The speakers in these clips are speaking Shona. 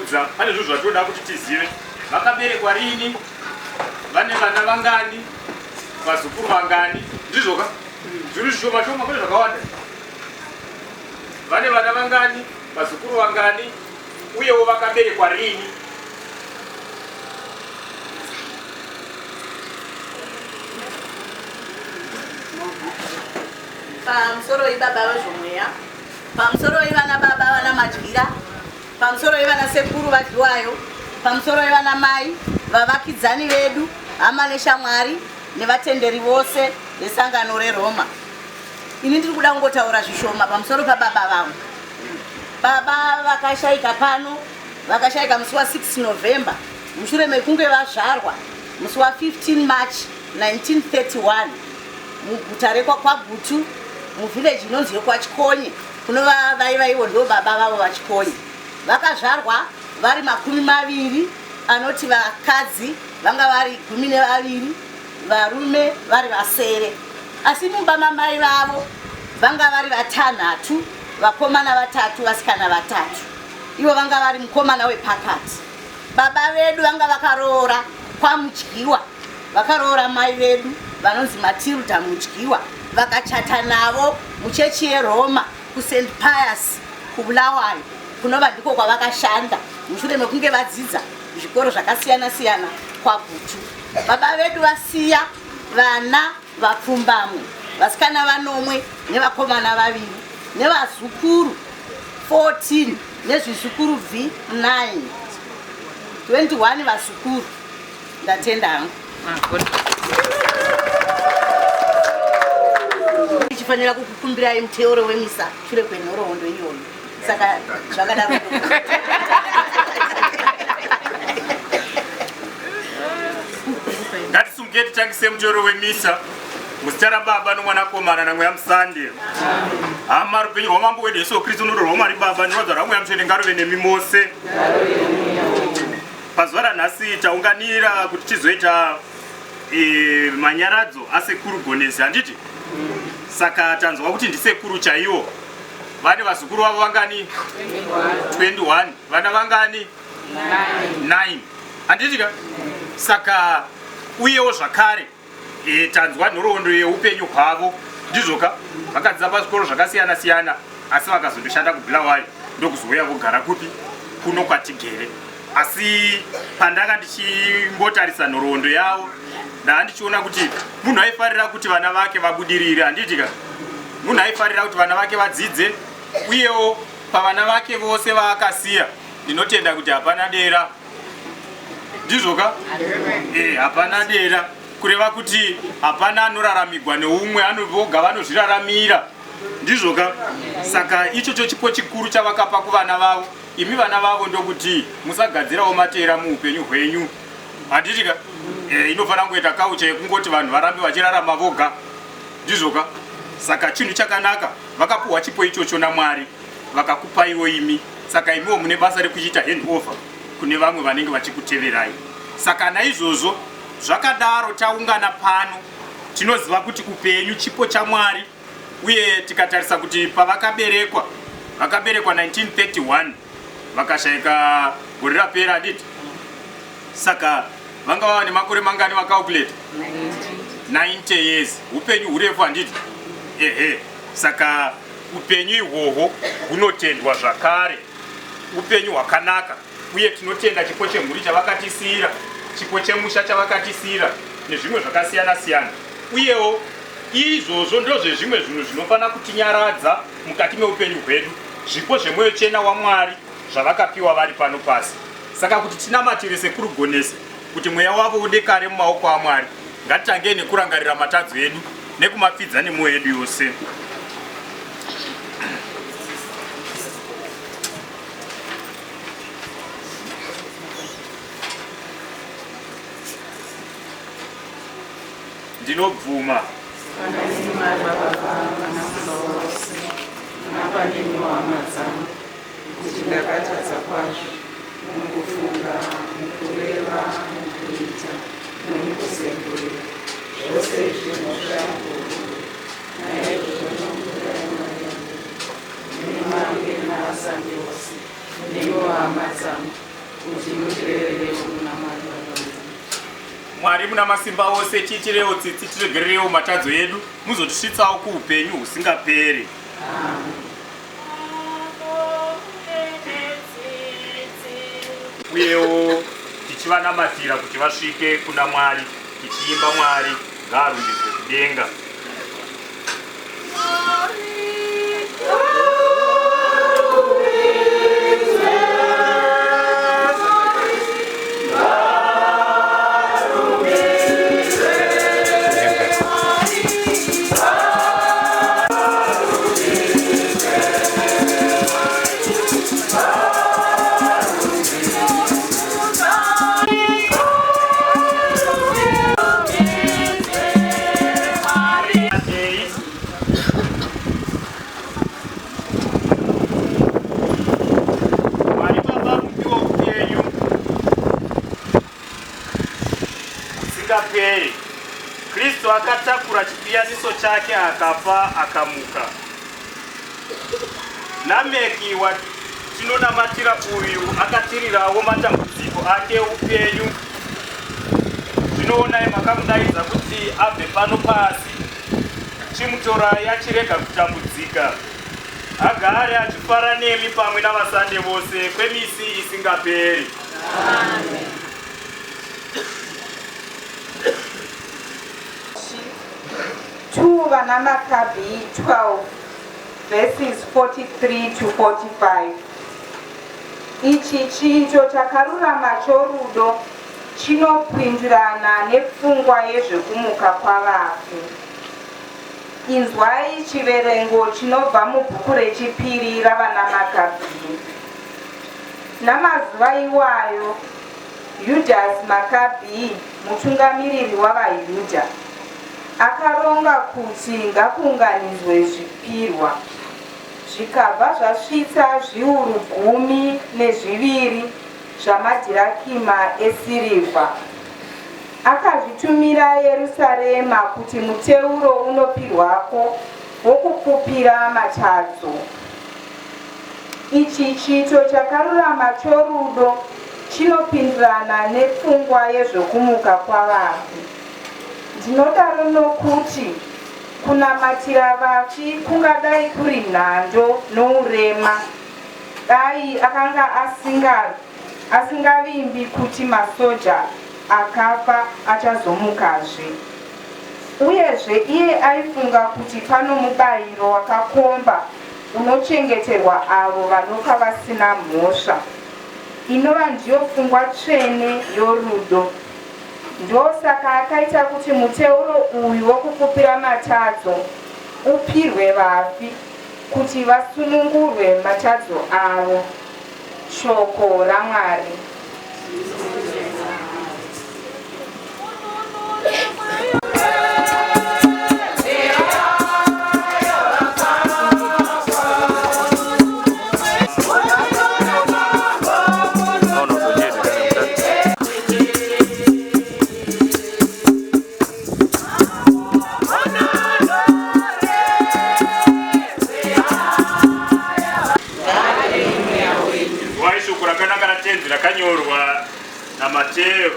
kutiudza pane zvinhu zvatinoda kuti tizive. Vakaberekwa rini? Vane vana vangani? Vazukuru vangani? Ndizvoka? Zvinhu zvishoma shoma kune zvakawanda. Vane vana vangani? Vazukuru vangani? Uyewo vakaberekwa rini? Pamusoroi baba vezvomweya, pamusoroi vana baba vana Madyira, pamusoroi vana sekuru vadyiwayo, pamusoroi vana mai, vavakidzani vedu, hama neshamwari nevatenderi vose vesangano reRoma. Ini ndiri kuda kungotaura zvishoma pamusoro pababa vangu. Baba vakashaika pano, vakashaika musi wa 6 November mushure mekunge vazvarwa musi wa 15 March 1931 muguta rekwaKwaGutu muvillage inonzi yekwaChikonye kunova vaiva ivo ndo baba vavo vaChikonye. Vakazvarwa vari 20 anoti vakadzi vanga vari 12 varume vari vasere asi mumba mamai vavo vanga vari vatanhatu vakomana vatatu vasikana vatatu ivo vanga vari mukomana wepakati. Baba vedu vanga vakaroora kwaMudyiwa, vakaroora mai vedu vanonzi Matilda Mudyiwa, vakachata navo muchechi yeRoma kuSt Pius kuBulawayo, kunova ndiko kwavakashanda mushure mekunge vadzidza zvikoro zvakasiyana siyana kwaGutu. Baba vedu vasiya vana vapfumbamwe, vasikana vanomwe nevakomana vaviri nevazukuru 14 nezvizukuru bvi 9 21 vazukuru. Ndatenda hangu. Ndichifanira kukukumbirai muteuro wemisa shure kwenhoroondo iyoyo, saka zvakadaro. Ngatisumuke titangise muteuro wemisa muzita raBaba noMwanakomana naMweya Musande. Hama, rupenyu rwaMambo wedu Jesu Kristu norudo rwaMwari Baba norwadza rwaMweya Mutsvene ngaruve nemi mose. Pazuva ranhasi taunganira kuti tizoita e, manyaradzo asekuru Gonesi, handiti? Saka tanzwa kuti ndisekuru chaiwo. Vane vazukuru vavo vangani? 21. Vana vangani? 9. Handiti ka? Saka uyewo zvakare e, tanzwa nhoroondo yeupenyu hwavo, ndizvoka? Vakadzidza pazvikoro zvakasiyana siyana asi vakazondoshanda kuBulawayo ndokuzouya vogara kupi? Kuno kwatigere. Asi pandanga ndichimbotarisa nhoroondo yavo ndaa ndichiona kuti munhu aifarira kuti vana vake vabudirire, handiti ka? Munhu aifarira kuti vana vake vadzidze, uyewo pavana vake vose vaakasiya ndinotenda kuti hapana dera, ndizvo ka? Eh, hapana dera, kureva kuti hapana anoraramigwa neumwe, voga vanozviraramira, ndizvo ka? Saka ichocho chipo chikuru chavakapa kuvana vavo. Imi vana vavo ndokuti musagadzirawo matera muupenyu hwenyu, handiti ka? Eh, inofanira kungoita kaucha yekungoti vanhu varambe vachirarama voga, ndizvo ka? Saka chinhu chakanaka, vakapuhwa chipo ichocho naMwari, vakakupaiwo imi. Saka imiwo mune basa rekuchiita hand over kune vamwe vanenge vachikuteverai. Saka naizvozvo zvakadaro, taungana pano, tinoziva kuti upenyu chipo chaMwari, uye tikatarisa kuti pavakaberekwa, vakaberekwa 1931 vakashaika gore rapera, handiti? Saka vanga vava nemakore mangani vacalculate? 90 years. Upenyu hurefu, handiti? Ehe. Saka upenyu ihwohwo hunotendwa zvakare, upenyu hwakanaka, uye tinotenda chipo chemhuri chavakatisiyira, chipo chemusha chavakatisiyira nezvimwe zvakasiyana siyana. Uyewo izvozvo ndozvezvimwe zvinhu zvinofanira kutinyaradza mukati meupenyu hwedu, zvipo zvemwoyo chena waMwari zvavakapiwa vari pano pasi. Saka kuti tinamatire sekuru Gonese kuti mweya wavo udekare mumaoko aMwari, ngatitangei nekurangarira matadzo edu nekumapfidza nemwoyo yedu yose. Ndinobvuma kuti ndakatadza kwazvo mukufunga, mukureva, mukuita nomukuzengurira, zvose izvi mhosva yangu huru. Naizvozvo ndinokurai Maria, nemaange navasande vose, nemiwo hama dzangu. Mwari muna masimba ose, tiitirewo tsitsi, tiregererewo matadzo edu, muzotisvitsawo kuupenyu husingaperi. Uyewo tichivanamatira kuti vasvike kuna Mwari, tichiimba Mwari ngaarumbidzwe kudenga. Mwari Baba mupi woupenyu husingaperi. Kristu akatakura chipiyaniso chake akafa akamuka. Lameki watinonamatira uyu akatirirawo matambudziko ake upenyu. Zvinoonai makamudaidza kuti abve pano pasi. Chimutorai achirega kutambudzika. Agare achifara nemi pamwe navasande vose kwemisi isingaperi. Amen. 2 vana Makabhi 12 verses 43 to 45. Ichi chiito chakarurama chorudo chinopindirana nepfungwa yezvekumuka kwavafi. Inzwai chiverengo chinobva mubhuku rechipiri ravanaMakabhii. Namazuva iwayo Yudhasi Makabhii, mutungamiriri wavaYudha, akaronga kuti ngakuunganidzwe zvipirwa, zvikabva zvasvitsa zviuru 12 zvamadhirakima esirivha. Akazvitumira Yerusarema kuti muteuro unopirwako wokupfupira matadzo. Ichi chiito chakarurama chorudo chinopindirana nepfungwa yezvokumuka kwavafi. Ndinodaro nokuti kunamatira vafi kungadai kuri nhando nourema dai akanga asinga asingavimbi kuti masoja akafa achazomukazve. Uyezve, iye aifunga kuti pano mubayiro wakakomba unochengeterwa avo vanofa vasina mhosva, inova ndiyo pfungwa tsvene yorudo. Ndosaka akaita kuti muteuro uyu wokupfupira matadzo upirwe vafi kuti vasunungurwe matadzo avo. Shoko raMwari. Inzwai shoko rakanaka raTenzi rakanyorwa naMateo.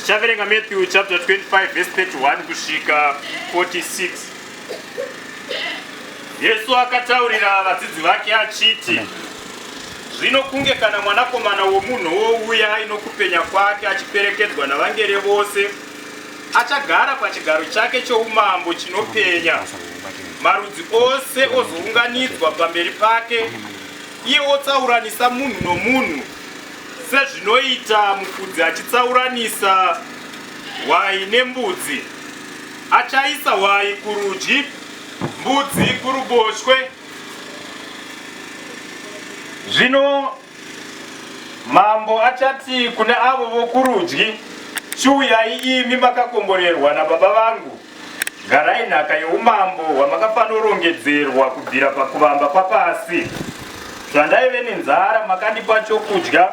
Tichaverenga Matthew chapter 25 verse 31 kusvika 46. Jesu akataurira vadzidzi vake achiti, Zvino kunge kana Mwanakomana womunhu wouya inokupenya kwake achiperekedzwa navangere vose, achagara pachigaro chake choumambo chinopenya, marudzi ose ozounganidzwa pamberi pake, iye otsauranisa munhu nomunhu, sezvinoita mufudzi achitsauranisa hwai nembudzi. Achaisa hwai kurudyi, mbudzi kuruboshwe. Zvino Mambo achati kune avo vokurudyi, Chiuyai imi makakomborerwa naBaba vangu, garai nhaka youmambo hwamakafanorongedzerwa kubvira pakuvamba kwapasi. Zvandaive nenzara makandipa chokudya,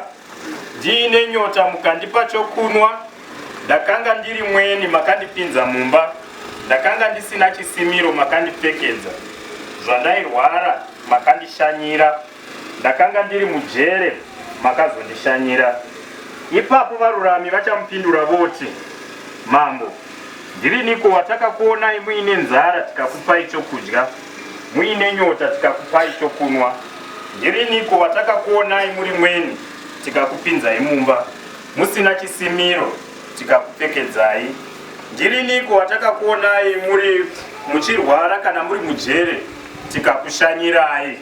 ndiine nyota mukandipa chokunwa, ndakanga ndiri mweni makandipinza mumba, ndakanga ndisina chisimiro makandipfekedza, zvandairwara makandishanyira. Ndakanga ndiri mujere makazondishanyira. Ipapo varurami vachamupindura voti, Mambo, ndiriniko watakakuonai muine nzara tikakupai chokudya, muine nyota tikakupai chokunwa? Ndiriniko watakakuonai muri mweni tikakupinzai mumba, musina chisimiro tikakupfekedzai? Ndiriniko watakakuonai muri muchirwara kana muri mujere tikakushanyirai?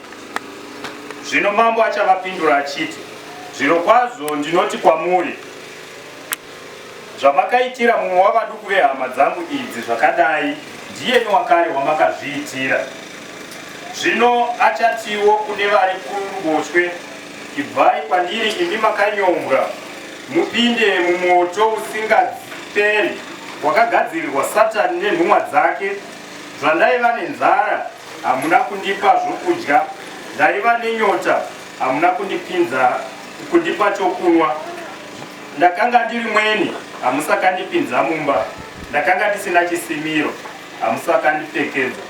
Zvino mambo achavapindura achiti, Zvirokwazvo ndinoti kwamuri, zvamakaitira mumwe wavaduku vehama dzangu idzi zvakadai, ndiyeni wakare wamakazviitira. Zvino achatiwo kune vari kuruboshwe, Ibvai kwandiri imi makanyombwa, mupinde mumoto usingaperi wakagadzirirwa Satani nenhumwa dzake. Zvandaiva nenzara, hamuna kundipa zvokudya, ndaiva nenyota, hamuna kundipinza kundipa chokunwa. Ndakanga ndiri mweni, hamusakandipinza mumba, ndakanga ndisina chisimiro, hamusakandipfekedza.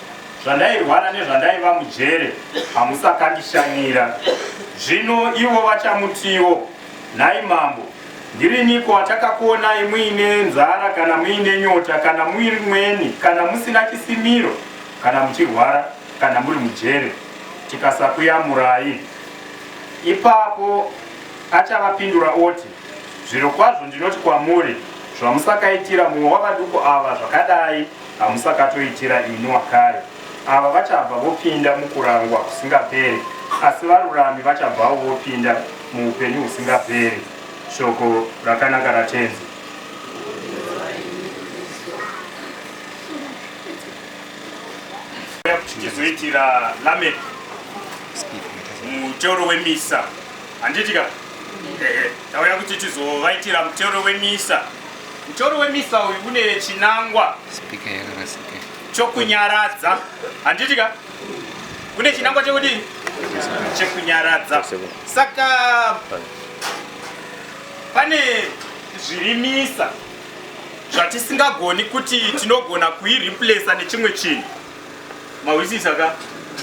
Zvandairwara nezvandaiva mujere, hamusakandishanyira. Zvino ivo vachamutiwo, Nhai mambo, ndiriniko watakakuonai muine nzara kana muine nyota kana muri mweni kana musina chisimiro kana muchirwara kana muri mujere tikasakuyamurai? Ipapo achavapindura oti, Zvirokwazvo ndinoti kwamuri, zvamusakaitira mumwe wavaduku ava zvakadai, hamusakatoitira ini wakare. Ava vachabva vopinda mukurangwa kusingaperi, asi varurami vachabvawo vopinda muupenyu husingaperi. Shoko rakanaka raTenzi. Tichizoitira Lamek muteuro wemisa handiti ka? Ehe, tauya kuti tizovaitira muteuro wemisa. Muteuro wemisa uyu une chinangwa chokunyaradza handiti ka? Une chinangwa chekudii? Chekunyaradza. Saka pane zvirimisa zvatisingagoni kuti tinogona kuireplacer nechimwe chinhu. Mahwisisa ka?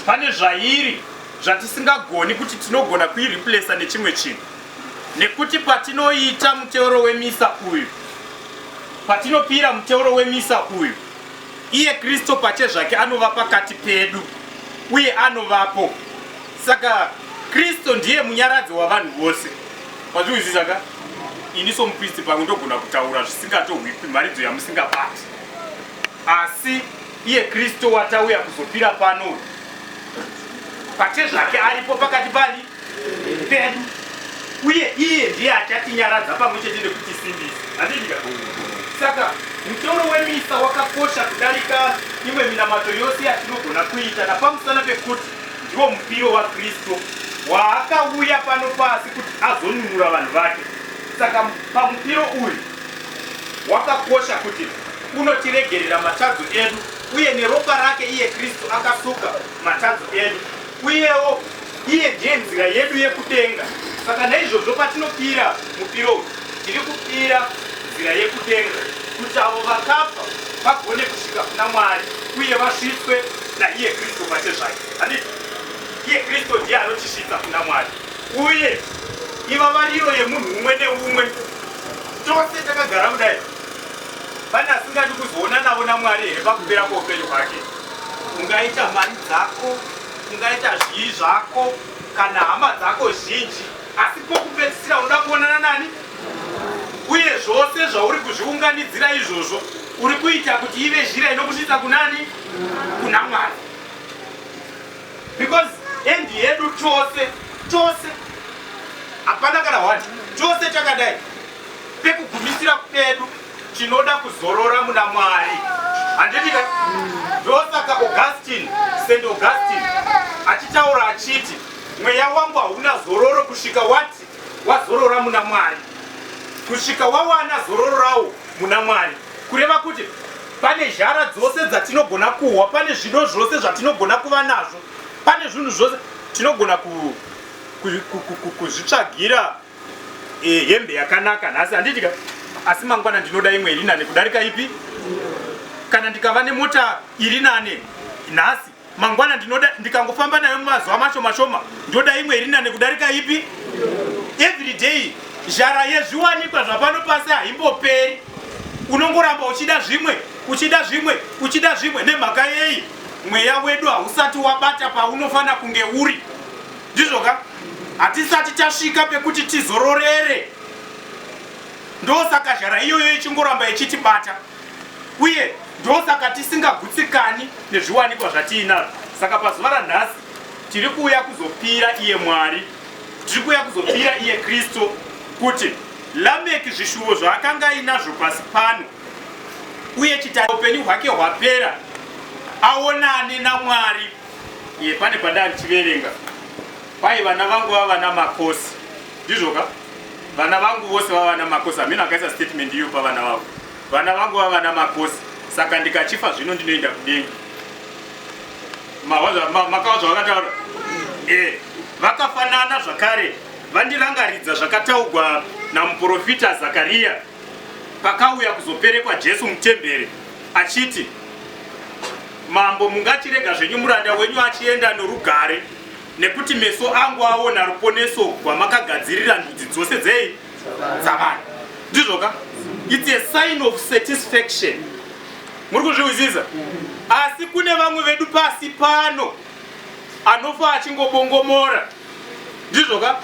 Pane zvairi zvatisingagoni kuti tinogona kuireplacer nechimwe chinhu. Nekuti patinoita muteuro wemisa uyu, patinopira muteuro wemisa uyu, iye Kristo pachezvake anova pakati pedu uye anovapo. Saka Kristo ndiye munyaradzi wavanhu vose. Mazvihwisisa ka? Ini somupristi pamwe ndogona kutaura zvisingatohwikwi mharidzo yamusingabati. Asi iye Kristo watauya kuzopira pano uyu pachezvake aripo pakati pani pedu uye iye ndiye achatinyaradza pamwe chete nekutisimbisa. Handiti ka? Saka mutoro wemisa wakakosha kudarika imwe minamato yose yatinogona kuita napamusana pekuti ndiwo mupiro waKristo waakauya pano pasi kuti azonunura vanhu vake. Saka pamupiro uyu wakakosha kuti unotiregerera matadzo edu uye neropa rake iye Kristu akasuka matadzo edu. Uyewo iye ndiye nzira yedu yekudenga. Saka naizvozvo patinopira mupiro uyu tiri kupira nzira yekudenga kuti avo vakafa vagone kusvika kuna Mwari uye vasvitswe naiye Kristu pachezvake. Handiti? Iye Kristu ndiye anotisvitsa kuna Mwari. Uye ivavariro yemunhu umwe neumwe. Tose takagara kudai. Pane asingadi kuzoona navo naMwari here pakupera kweupenyu hwake? Ungaita mari dzako, ungaita zvii zvako, kana hama dzako zhinji, asi pokupedzisira unoda kuonana nani? Uye zvose zvauri kuzviunganidzira izvozvo, uri kuita kuti ive zhira inokusvitsa kunani? Kuna Mwari. Because end yedu tose, tose, hapana kana one, tose takadai, pekugumisira pedu tinoda kuzorora muna Mwari. Handiti ka? Ndosaka Augustine, St. Augustine achitaura achiti mweya wangu hauna zororo kusvika wati wazorora muna Mwari, kusvika wawana zororo rawo muna Mwari. Kureva kuti pane zhara dzose dzatinogona kuhwa, pane zvido zvose zvatinogona kuva nazvo, pane zvinhu zvose tinogona kuzvitsvagira e, hembe yakanaka nhasi handiti ka asi mangwana ndinoda imwe iri nane kudarika ipi kana ndikava nemota iri nane nhasi mangwana ndinoda ndikangofamba nayo mazuva mashoma shoma ndoda imwe iri nane kudarika ipi every day Zhara yezviwanikwa zvapano pasi haimboperi. Unongoramba uchida zvimwe, uchida zvimwe, uchida zvimwe. Nemhaka yei? Mweya wedu hausati wabata paunofanira kunge uri. Ndizvo ka? Hatisati tasvika pekuti tizororere. Ndosaka zhara iyoyo ichingoramba ichitibata. Uye ndosaka tisingagutsikani nezviwanikwa zvatiinazvo. Saka pazuva ranhasi tiri kuuya kuzopira iye Mwari, tiri kuuya kuzopira iye Kristu kuti Lameki zvishuvo zvaakanga ainazvo pasi pano uye chita upenyu hwake hwapera aonane naMwari. Iye pane pandaa ndichiverenga kwai vana vangu vava namakosi, ndizvo ka? Vana vangu vose vava namakosi. Hameno akaisa statement iyo pavana vavo. Vana vangu vava namakosi, saka ndikachifa zvino ndinoenda kudenga. Makawa zvavakataura? Eh, vakafanana zvakare vandirangaridza zvakataugwa namuprofita Zakariya pakauya kuzoperekwa Jesu mutembere achiti, Mambo, mungachirega zvenyu muranda wenyu achienda norugare, nekuti meso angu aona ruponeso rwamakagadzirira ndudzi dzose dzei dzavanhu. Ndizvo ka? It's a sign of satisfaction. Muri kuzvihwisisa? Asi kune vamwe vedu pasi pano anofa achingobongomora. Ndizvo ka?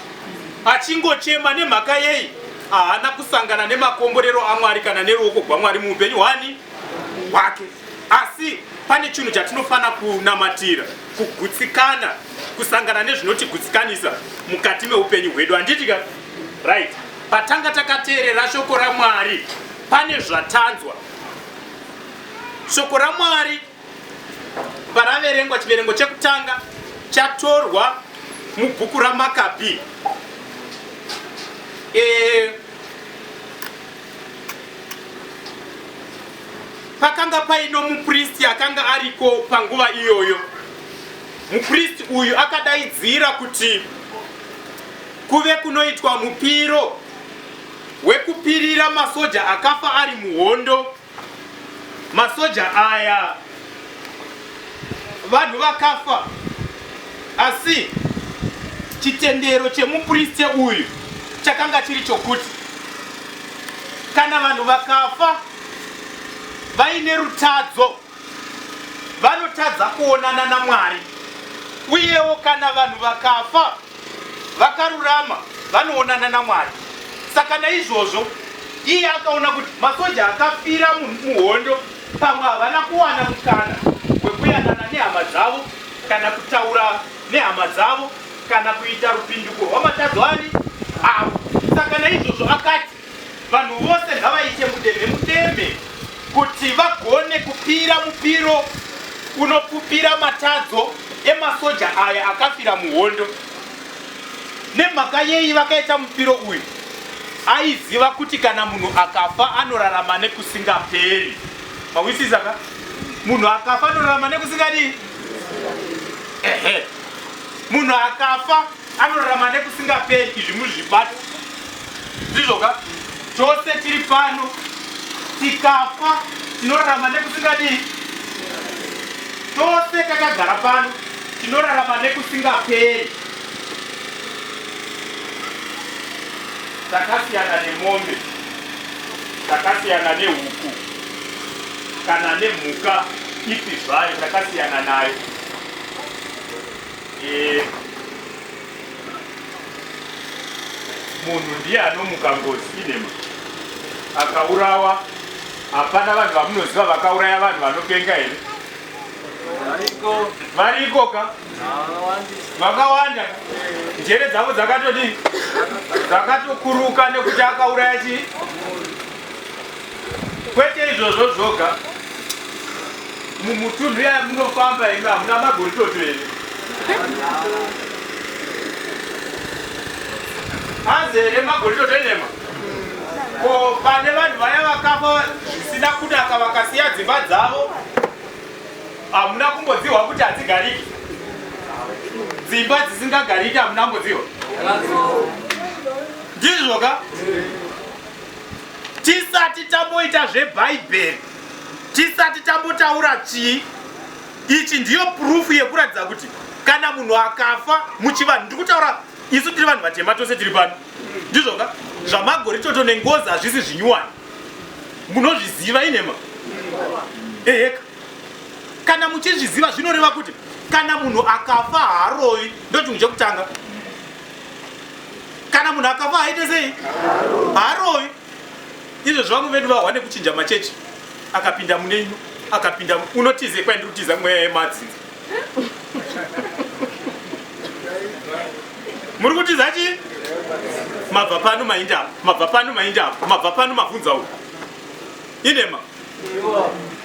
Achingochema nemhaka yei? Haana kusangana nemakomborero aMwari kana neruoko rwaMwari muupenyu hwani hwake. Asi pane chinhu chatinofanira kunamatira, kugutsikana, kusangana nezvinotigutsikanisa mukati meupenyu hwedu, handiti ka? Right. Patanga takateerera shoko raMwari, pane zvatanzwa. Shoko raMwari paraverengwa, chiverengo chekutanga chatorwa mubhuku raMakabhi. E, Pakanga paino mupristi akanga ariko panguva iyoyo. Mupristi uyu akadaidzira kuti kuve kunoitwa mupiro wekupirira masoja akafa ari muhondo. Masoja aya vanhu vakafa, asi chitendero chemupriste uyu chakanga chiri chokuti kana vanhu vakafa vaine rutadzo vanotadza kuonana naMwari, uyewo kana vanhu vakafa vakarurama vanoonana naMwari. Saka naizvozvo iye akaona kuti masoja akafira muhondo pamwe havana kuwana mukana wekuyanana nehama dzavo kana kutaura nehama dzavo kana kuita rupinduko rwamatadzo ani avo. Saka naizvozvo akati Vanhu vose ngavaite mudemhe mudemhe kuti vagone kupira mupiro unopfupira matadzo emasoja aya akafira muhondo. Nemhaka yei vakaita mupiro uyu? Aiziva kuti kana munhu akafa anorarama nekusingaperi. Mahwisisa ka? Munhu akafa anorarama nekusingadii? Ehe. Munhu akafa anorarama nekusingaperi. Izvi muzvibata. Ndizvo ka? Tose tiri pano tikafa tinorarama nekusingadii? Tose takagara pano tinorarama nekusingaperi. Takasiyana nemombe, takasiyana nehuku kana nemhuka ipi zvayo, takasiyana nayo. E, Munhu ndiye anomuka ngozi inhema. Akaurawa hapana vanhu vamunoziva vakauraya vanhu vanopenga here? Variko. Variko ka? Vakawanda. Njere dzavo dzakatodii? Dzakatokuruka nekuti akauraya chii? Kwete izvozvo zvoga. Mumutunhu yamunofamba imi hamuna magoritoto here? Azere magoritoto enhema. Ko pane vanhu vaya vakafa zvisina kunaka vakasiya dzimba dzavo hamuna kumbodzihwa kuti hadzigariki? Dzimba dzisingagariki hamuna kumbodzihwa? Ndizvo ka? Tisati tamboita zvebhaibheri, tisati tambotaura chii, ichi ndiyo purufu yekuratidza kuti kana munhu akafa muchivanhu, ndiri kutaura isu tiri vanhu vatema tose tiri pano, ndizvo ka? Zvamagoritoto nengozi hazvisi zvinyuwani. Munozviziva inhema? Eheka. Kana muchizviziva zvinoreva kuti kana munhu akafa haarovi, ndochinhu chekutanga. Kana munhu akafa haaite sei? Haarovi. Izvo vamwe vedu vahwa nekuchinja machechi, akapinda mune ino, akapinda unotize kwai ndiri kutiza mweya yemadzinza. Muri kutiza chii? Mabva pano mainda apa, mabva pano mainda apa, mabva pano mabvunza uku. Inhema.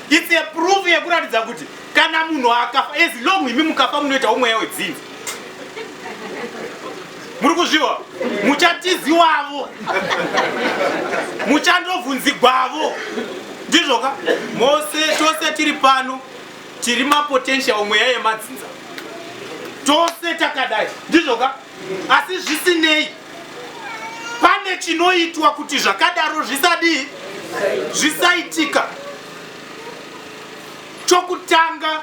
It's a proof yekuratidza kuti kana munhu akafa, as long imi mukafa munoita umweya wedzinza. Muri kuzviwa? Muchatiziwavo. Muchandovhunzigwavo. Ndizvoka? Mose tose tiri pano tiri mapotential mweya yemadzinza. Tose takadai. Ndizvoka? Asi zvisinei pane chinoitwa kuti zvakadaro zvisadii? Zvisaitika. Chokutanga,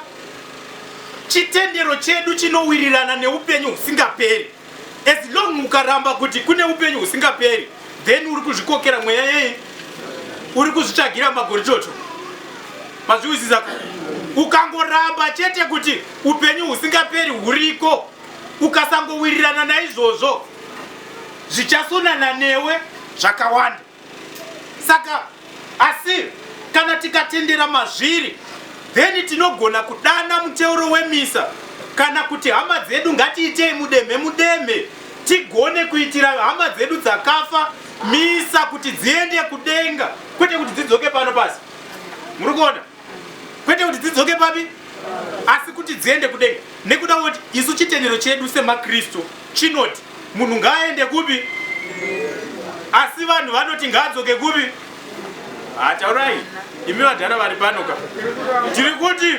chitendero chedu chinowirirana neupenyu husingaperi. As long ukaramba kuti kune upenyu husingaperi, then uri kuzvikokera mweya yei, uri kuzvitsvagira magoritoto. Mazviwisisa? Ukangoramba chete kuti upenyu husingaperi huriko, ukasangowirirana naizvozvo, zvichasonana newe zvakawanda. Saka asi kana tikatendera mazviri, then tinogona kudana muteuro wemisa kana kuti hama dzedu ngatiitei mudemhe mudemhe tigone kuitira hama dzedu dzakafa misa kuti dziende kudenga, kwete kuti dzidzoke pano pasi. Muri kuona? Kwete kuti dzidzoke papi, asi kuti dziende kudenga. Nekuda kuti isu chitendero chedu semaKristu chinoti munhu ngaaende kupi, asi vanhu vanoti ngaadzoke kupi. Hataurai imi vadhara vari pano ka, tiri kuti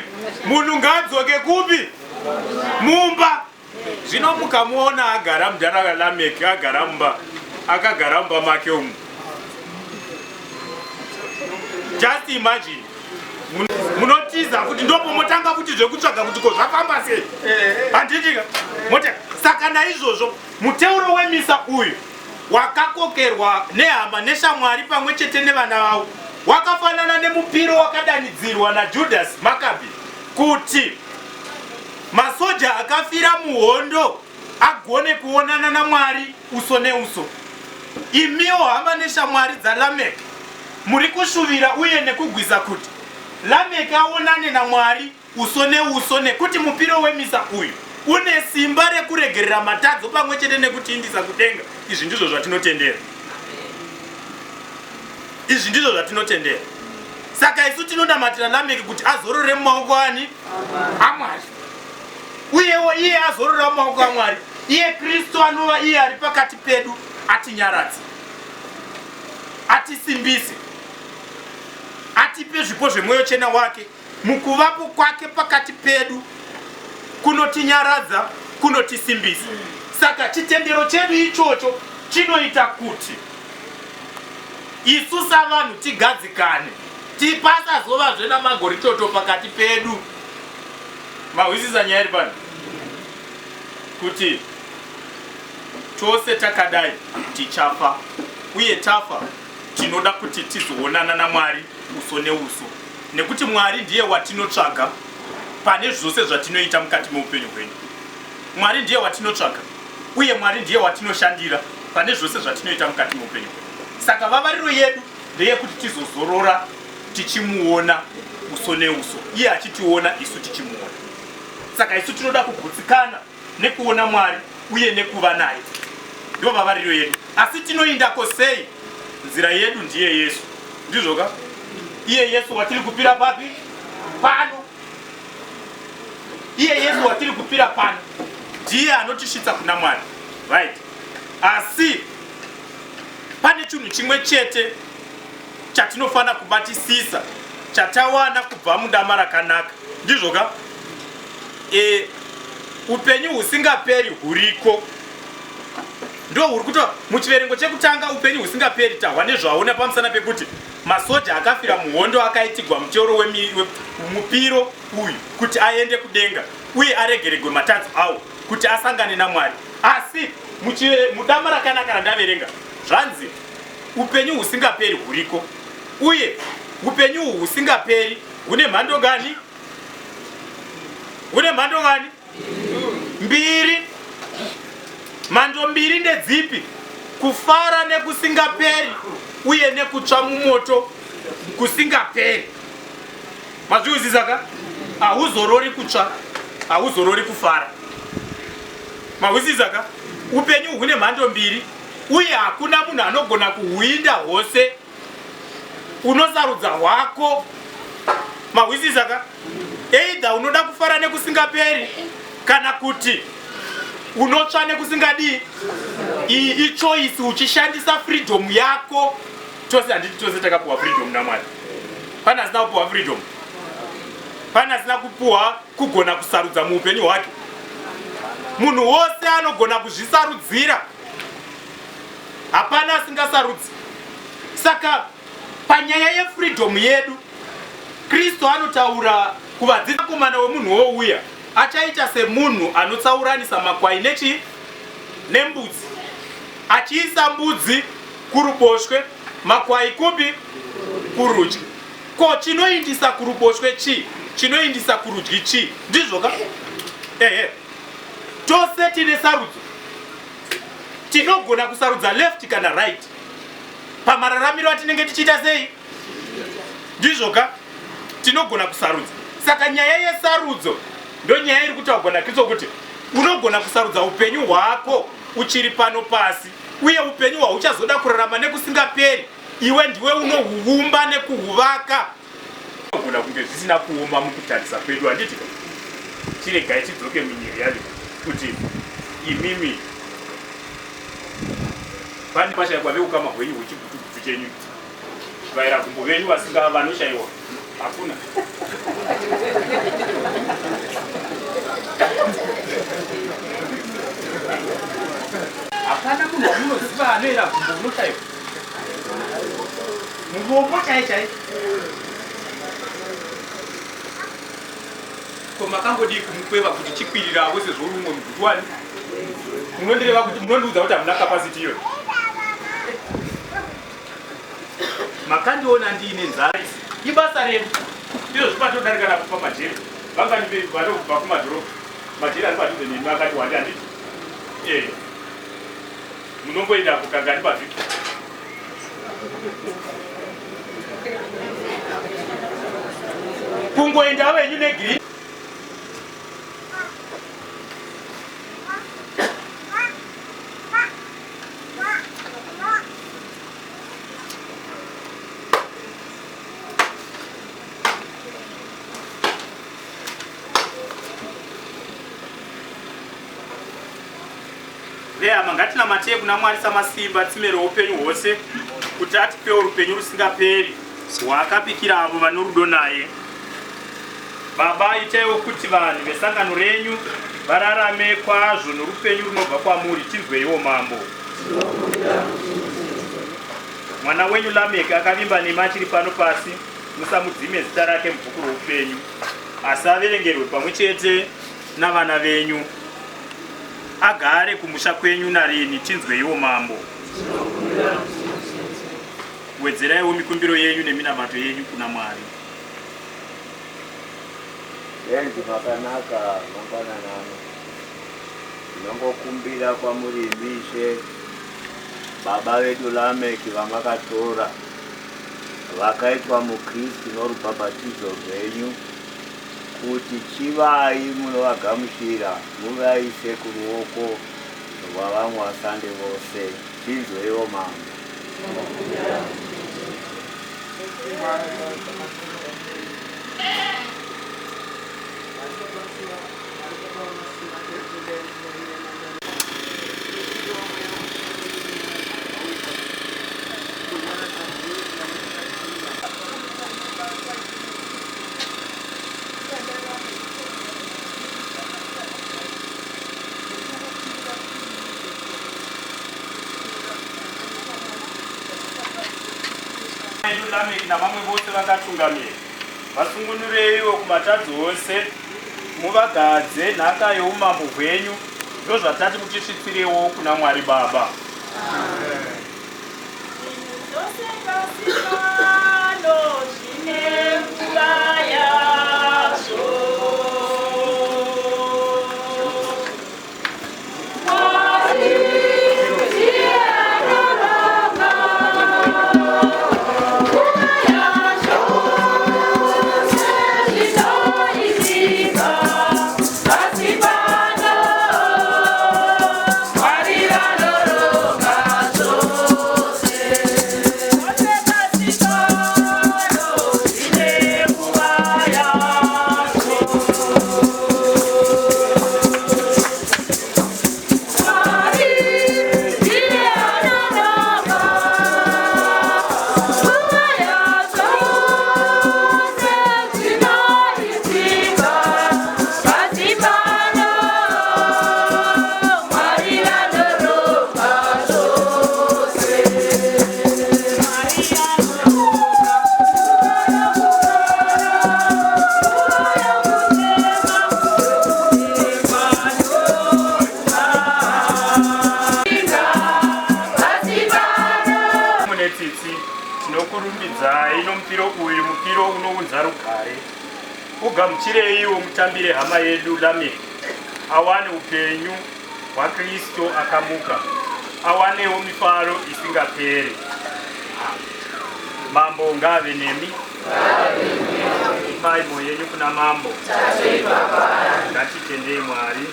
munhu ngaadzoke kupi? Mumba. Zvino mukamuona agara mudhara Lameki agara mumba, akagara mumba make umu, just imagine munotiza kuti ndopo motanga kuti zvekutsvaga kuti ko zvafamba sei, handitika mota. Saka naizvozvo muteuro wemisa uyu wakakokerwa nehama neshamwari pamwe chete nevana vavo wakafanana nemupiro wakadanidzirwa naJudas Maccabi kuti masoja akafira muhondo agone kuonana naMwari uso neuso. Imiwo hama neshamwari dzaLameck muri kushuvira uye nekugwisa kuti Lameck aonane naMwari uso neuso, nekuti mupiro wemisa uyu une simba rekuregerera matadzo pamwe chete nekutiindisa kudenga. Izvi ndizvo zvatinotendera. Izvi ndizvo zvatinotendera. Saka isu tinonamatira Lameki kuti azorore mumaoko ani? AMwari. Uyewo iye azorora mumaoko aMwari, iye Kristu anova iye ari pakati pedu atinyaradze, atisimbise, atipe zvipo zvemwoyo chena wake mukuvapo kwake pakati pedu kunotinyaradza, kunotisimbisa. Saka chitendero chedu ichocho chinoita kuti isu savanhu tigadzikane, tipasazovazve namagoritoto pakati pedu. Mahwisisa nyaya iri pano kuti tose takadai tichafa, uye tafa tinoda kuti tizoonana naMwari uso neuso, nekuti Mwari ndiye watinotsvaga pane zvose zvatinoita mukati meupenyu hwedu. Mwari ndiye watinotsvaga uye Mwari ndiye watinoshandira pane zvose zvatinoita mukati meupenyu hwedu. Saka vavariro yedu ndeyekuti tizozorora tichimuona uso neuso, iye achitiona isu tichimuona. Saka isu tinoda kugutsikana nekuona Mwari uye nekuva naye, ndo vavariro yedu. Asi tinoindako sei? Nzira yedu ndiye Yesu, ndizvoka? Iye Yesu watiri kupira papi pano, iye Yesu watiri kupira pano ndiye anotisvitsa kuna Mwari, right? Asi pane chinhu chimwe chete chatinofanira kubatisisa chatawana kubva mudama rakanaka, ndizvoka? Upenyu husingaperi huriko, ndo huri kuto muchiverengo chekutanga. Upenyu husingaperi tahwa nezvawo nepamusana pekuti masoja akafira muhondo akaitigwa muteuro wemupiro uyu kuti aende kudenga uye aregeregwe matadzo awo kuti asangane naMwari. Asi mudama rakanaka randaverenga zvanzi Upenyu husingaperi huriko, uye upenyu uhu husingaperi hune mhando ngani? Hune mhando ngani? Mbiri. Mhando mbiri ndedzipi? Kufara nekusingaperi uye nekutsva mumoto kusingaperi. Mazviuzisa ka? Hauzorori kutsva, hauzorori kufara. Mahwisisa ka? Upenyu hune mhando mbiri uye hakuna munhu anogona kuhuinda hwose. Unosarudza hwako. Mahwisisa ka? Either unoda kufara nekusingaperi kana kuti unotsva nekusingadii. Iyi ichoice uchishandisa freedom yako. Tose handiti tose takapuwa freedom naMwari. Pane asina kupuwa freedom? Pane asina kupuwa kugona kusarudza muupenyu hwake? Munhu wose anogona kuzvisarudzira, hapana asingasarudzi. Saka panyaya yefreedom yedu, Kristu anotaura kuvadzidzi, komana wemunhu wouya achaita semunhu anotsauranisa makwai nechii nembudzi, achiisa mbudzi kuruboshwe, makwai kupi? Kurudyi. Ko chinoindisa kuruboshwe chii? Chinoindisa kurudyi chii? Ndizvo ka? Ehe. Tose tine sarudzo. Tinogona kusarudza left kana right pamararamiro atinenge tichiita sei? Ndizvo ka? Tinogona kusarudza. Saka nyaya yesarudzo ndonyaya iri kutaurwa naKristu kuti unogona kusarudza upenyu hwako uchiri pano pasi uye upenyu hwauchazoda kurarama nekusingaperi iwe ndiwe unohuumba nekuhuvaka. Zvinogona kunge zvisina kuoma mukutarisa kwedu, handiti? Chiregai tidzoke munyaya kuti imimi pane pashaikwa veukama hwenyu hwechigutugutu chenyu vaira gumbo venyu vasinga vanoshaiwa hakuna. Hapana munhu wamunoziva anoera gumbo unoshaiwa muvombo chai chai. Ko makangodii kumukweva kuti chikwirirawo sezvo uri umwe mugutu wani? Munondireva kuti munondiudza kuti hamuna capacity iyoyo. Makandiona ndiine nzara ibasa redu ndizvo zvipatodarika napo pamajeri vangani vanobva kumadhorobha majeri ari padhuze nemi akati wandi handiti eh munomboenda kukangani pavhiki kungoenda wenyu negreen Vehama, ngatinamatei kuna Mwari samasimba, tsime roupenyu hwose, kuti atipewo rupenyu rusingaperi rwaakapikira avo vano rudo naye. Baba, itaiwo kuti vanhu vesangano renyu vararame kwazvo norupenyu runobva kwamuri. Tinzweiwo, Mambo. Mwana wenyu Lameki akavimba nemi achiri pano pasi, musamudzime zita rake mubhuku roupenyu, asi averengerwe pamwe chete navana venyu, agare kumusha kwenyu narini. Tinzweiwo, Mambo. Wedzeraiwo mikumbiro yenyu neminamato yenyu kuna Mwari. Tenzi makanaka mangwanani ano. Tinongokumbira kwamuri imi Ishe, baba vedu Lameki vamakatora, vakaitwa muKristu norubhabhatidzo rwenyu, kuti chivai munovagamuchira muvaise kuruoko rwavamwe vasande vose. Tinzweiwo Mambo. Lameki navamwe vose vakatungamira, vasungunureiwo kumatadzo ose, muvagadze nhaka youmambo hwenyu, ndozvatati mutisvitsirewo kuna Mwari Baba. Amen. Zvose pasi pano zvine nguva yazvo. Mwari ndiye anoronga nguva yazvo sezvinoitika pasi pano. Mwari vanoronga zvose. Zvose pasi pano zvine nguva yazvo. Mwari ndiye anoronga nguva yazvo sezvinoitika pasi pano. Mwari vanoronga zvose. Mwari anoronga nguva yokufara, nguva yokuchema, yokuchema pasi pano. Mune tsitsi, tinokurumbidzai nomupiro uyu, mupiro unounza rugare. Ugamuchireiwo mutambire hama yedu Lameki, awane upenyu hwaKristu akamuka, awanewo mifaro isingaperi. Mambo ngaave nemi. Ipai mwoyo yenyu kuna Mambo. Ngatitendei Mwari.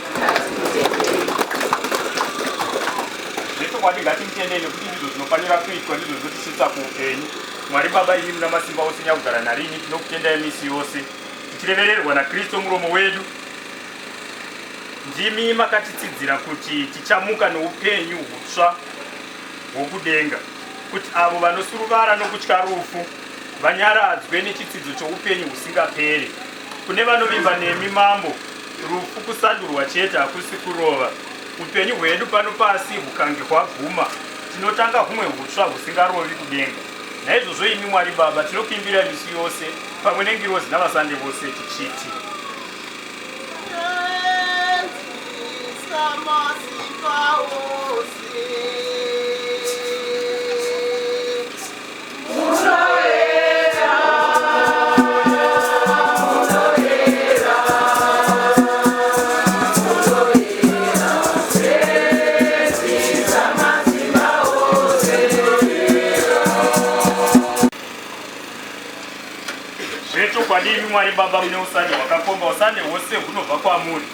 Zvechokwadi ngatimutendei, nekuti ndizvo zvinofanira kuitwa, ndizvo zvinotisvitsa kuupenyu. Mwari Baba, imi muna masimba ose, nyakugara narini, tinokutendai misi yose tichirevererwa naKristu muromo wedu. Ndimi makatitsidzira kuti tichamuka noupenyu hutsva hwokudenga, kuti avo vanosuruvara nokutya rufu vanyaradzwe nechitsidzo choupenyu husingaperi. Kune vanovimba nemi, Mambo, rufu kusandurwa chete, hakusi kurova. Upenyu hwedu pano pasi hukange hwaguma, tinotanga humwe hutsva husingarovi kudenga. Naizvozvo imi Mwari Baba, tinokuimbirai misi yose pamwe nengirozi navasande vose tichiti. Tenzi Samasimba ose. Munoera, munoera, munoera, Tenzi Samasimba ose. Zvechokwadi imi Mwari Baba mune usande hwakakomba, usande hwose hunobva kwamuri.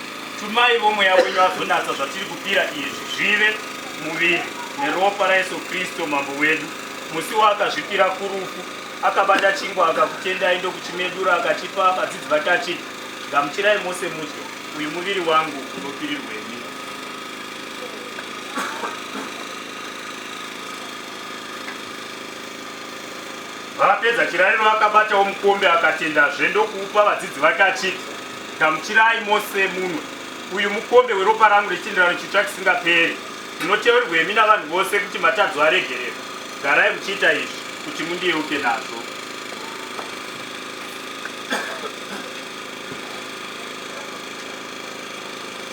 Tumai vomweya wenyu azonatsa zvatiri kupira izvi zvive muviri neropa raYesu Kristu Mambo wedu. Musi waakazvipira kurufu, akabata chingwa, akakutendai, ndokuchimedura, akachipa vadzidzi vake achiti, Gamuchirai mose mudye, uyu muviri wangu unopirirwemi. Vapedza chirariro akabatawo mukombe, akatendazve, ndokuupa vadzidzi vake achiti, Gamuchirai mose munwe, uyu mukombe weropa rangu rechitenderano chitsva chisingaperi, rinoteurirwemi navanhu vose kuti matadzo aregererwe. Garai muchiita izvi kuti mundiyeuke nazvo.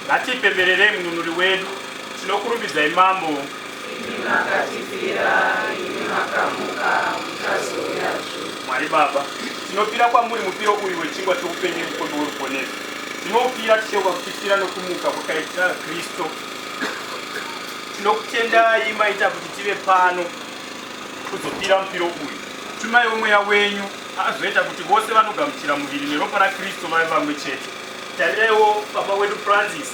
Ngatipembererei Mununuri wedu. Tinokurumbidzai Mambo. Imi makatifira, imi makamuka, muchazouyazve. Mwari Baba, tinopira kwamuri mupiro uyu wechingwa choupenyu nemukombe weruponeso. Tinoupira tichiyeuka kutifira nokumuka kwakaita Kristu. Tinokutendai maita kuti tive pano kuzopira mupiro uyu. Tumaiwo Mweya wenyu azoita kuti vose vanogamuchira muviri neropa raKristu vave vamwe chete. Tariraiwo Papa wedu Francis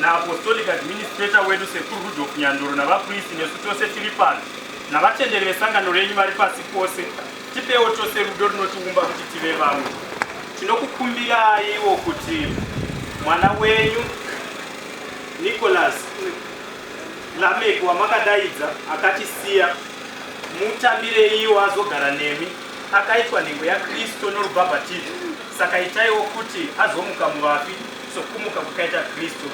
naApostolic Administrator wedu Sekuru Rudolf Nyandoro, navapristi, nesu tose tiri pano, navatenderi vesangano renyu vari pasi pose. Tipewo tose rudo runotiumba kuti tive vamwe. Tinokukumbiraiwo kuti mwana wenyu Nicholas Lamek wamakadaidza akatisiya, mutambireiwo azogara nemi. Akaitwa nhengo yaKristu norubhabhatidzo, saka itaiwo kuti azomuka muvafi sokumuka kwakaita Kristu.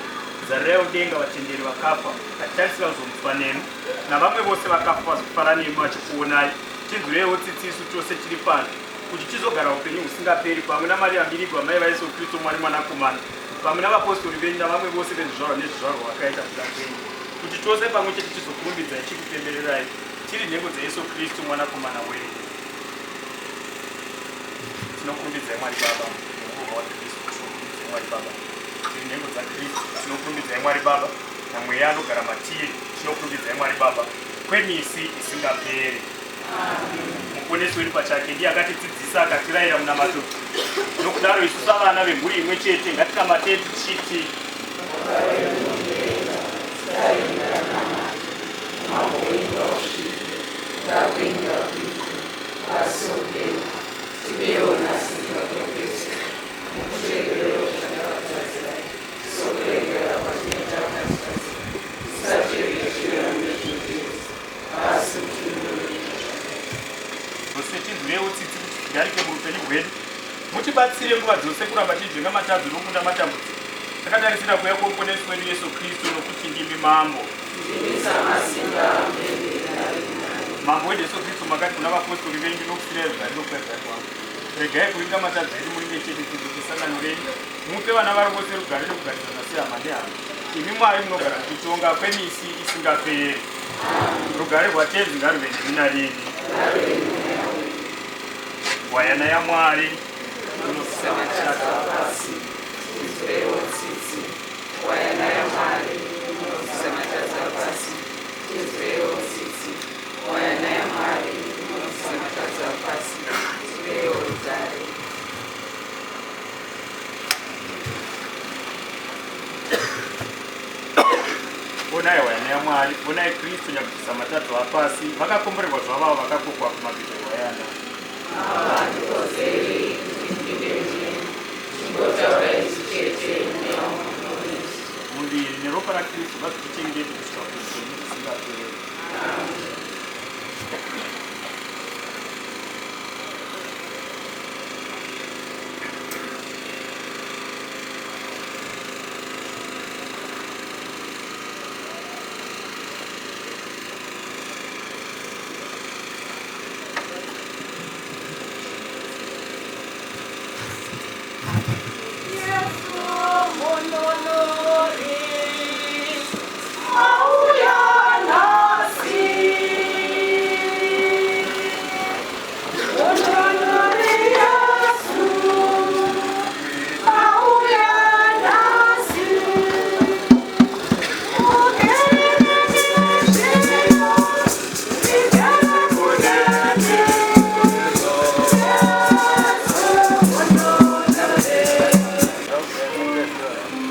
Zariraiwo denga vatenderi vakafa vachitarisira kuzomutswa nemi, navamwe vose vakafa vazofara nemi vachikuonai. Tinzwireiwo tsitsi isu tose tiri pano, kuti tizogara upenyu husingaperi pamwe naMaria Mbirigwa, mai vaYesu Kristu Mwari Mwanakomana, pamwe navapostori venyu navamwe vose vezvizvarwa nezvizvarwa vakaita kuda kwenyu, kuti tose pamwe chete tizokurumbidzai tichikupembererai. Tiri nhengo dzaYesu Kristu mwanakomana wenyu. Tinokurumbidzai Mwari Baba nomuromo waKristu. Tinokurumbidzai Mwari Baba. Tiri nhengo dzaKristu. Tinokurumbidzai Mwari Baba naMweya anogara matiri. Tinokurumbidzai Mwari Baba kwemisi isingaperi. Muponesi wedu pachake ndiye akatidzidzisa akatirayira munamato. Nokudaro isu savana vemhuri imwe chete ngatinamatei tichiti Zvose tinzwirewo tsitsi kuti tigarike muupenyu hwedu. Mutibatsire nguva dzose kuramba tichidzvenga matadzo nokukunda matambudziko, takatarisira kuuya kwoMuponesi wedu Yesu Kristu, nokuti ndimi Mambo. Mambo wedu Jesu Kristu, makati kuna vapostori venyu, Ndinokusiirai rugare nokukwadzai kwangu. Regai kuringa matadzo edu, muringe chete tsitsi dzesangano renyu. Mupe vana varo vose rugare nokugarisana sehama nehama. Imi Mwari munogara muchitonga kwemisi isingaperi. Rugare rwaTenzi ngaruve nemi narini. Gwayana yaMwari Unobvisa matadzo apasi, tinzwireiwo tsitsi. Gwayana yaMwari unobvisa matadzo apasi, tinzwireiwo tsitsi. Gwayana yaMwari unobvisa matadzo apasi, tipeiwo rugare. Onai hwayana yaMwari, onai Kristu nyakubvisa matadzo apasi, vakakomborerwa zvavavo vakakokwa kumabiko ehwayana. Muviri neropa raKristu ngazvitichengete kusvika kuupenyu husingaperi.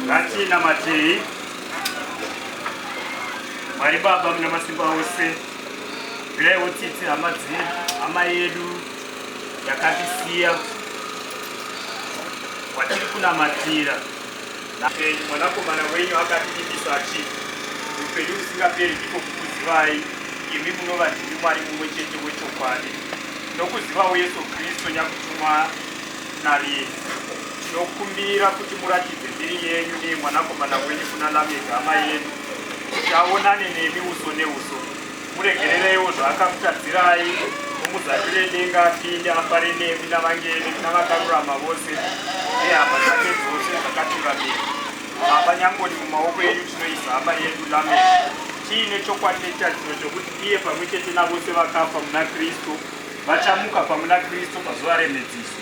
Ngatinamatei. Mwari Baba muna masimba ose, bviraiwo tsitsi hama dzedu, hama yedu yakatisiya watiri kunamatira. Napenyu mwanakomana wenyu akativimbisa achiti, upenyu husingaperi ndiko kukuzivai imi munova ndimi Mwari mumwe chete wechokwadi, nokuzivawo Yesu Kristu nyakutumwa narini. Tinokumbira kuti muratidze mbiri yenyu neyemwanakomana wenyu kuna Lameki hama yedu, kuti aonane nemi uso neuso. Muregerereiwo zvaakakutadzirai, mumuzarurire denga apinde afare nemi navangere navakarurama vose nehama dzake dzose dzakatungamira. Baba Nyangoni, mumaoko enyu tinoisa hama yedu Lameki, tiine chokwadi nechitarisiro chokuti iye pamwe chete navose vakafa muna Kristu vachamuka pamwe naKristu pazuva remhedziso.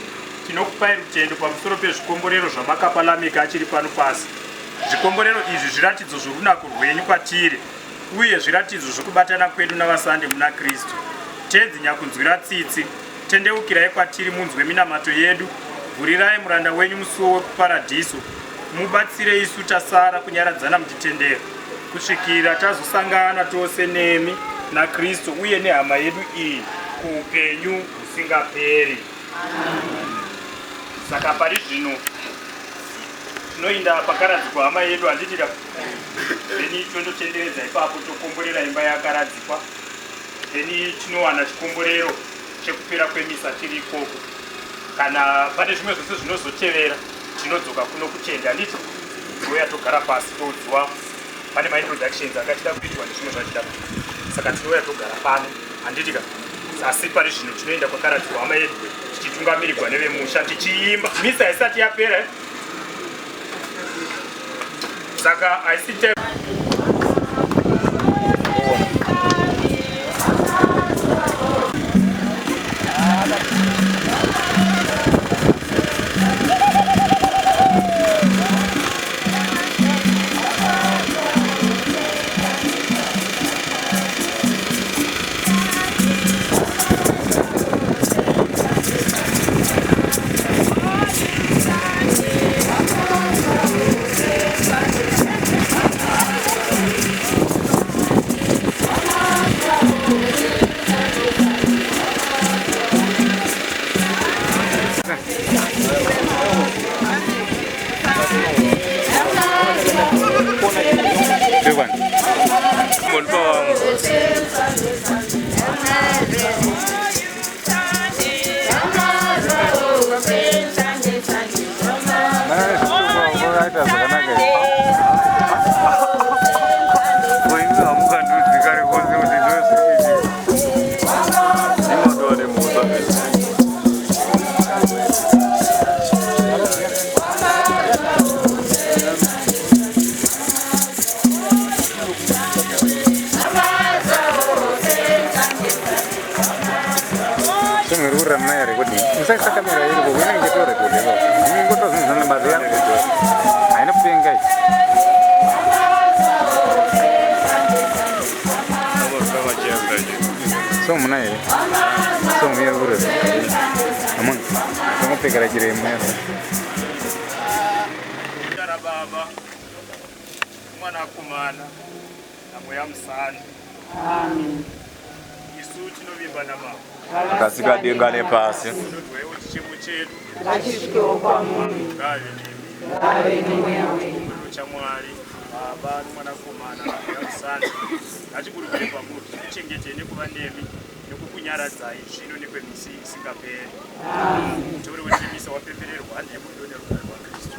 Tinokupai rutendo pamusoro pezvikomborero zvamakapa Lameki achiri pano pasi. Zvikomborero izvi zviratidzo zvorunako rwenyu kwatiri uye zviratidzo zvokubatana kwedu navasande muna Kristu. Tenzi nyakunzwira tsitsi, tendeukirai kwatiri munzwe minamato yedu, vhurirai muranda wenyu musuwo wekuparadhiso, mubatsire isu tasara kunyaradzana muchitendero kusvikira tazosangana tose nemi naKristu uye nehama yedu iyi kuupenyu husingaperi. Saka pari zvino tinoinda pakaradzikwa hama yedu handiti ka? Then tondotenderedza ipapo tokomborera imba yakaradzikwa, then tinowana chikomborero chekupera kwemisa tiri ikoko. Kana pane zvimwe zvose zvinozotevera tinodzoka kuno kutende handiti? Touya togara pasi toudzwa pane maintroductions angachida kuitwa nezvimwe zvachida kuitwa, saka tinouya togara pano handiti ka? Asi pari zvino tinoenda kwakaradzikwa hama yedu tichitungamirirwa nevemusha tichiimba misa haisati yapera eh? Saka haisi. Song iri kurira muna yerekodhi. Musaisa kamera iri ko inenge ichitorekodha ipapo. Inenge ingotora zvinhu zvana bari haina kupenga iyi. Song muna here? Song iri kurira. Amuna. Tongopfekera chiremu yaro. Zita raBaba, Mwanakomana naMweya Musande. Amen. Isu tinovimba naMambo. Akasika denga nepasi. Tinodwaiwo chichemo chedu. Ngachisvikewo kwamuri. Ngave nemi. Ngave nemweya wenyu. Chikomborero chaMwari, Baba noMwanakomana naMweya Musande ngachiburukire pamuri, chikuchengetei nekuva nemi nekukunyaradzai zvino nekwemisi isingaperi. Amen. Mutauri wetemisa wapembererwa handiye mudo nerugare rwaKristu.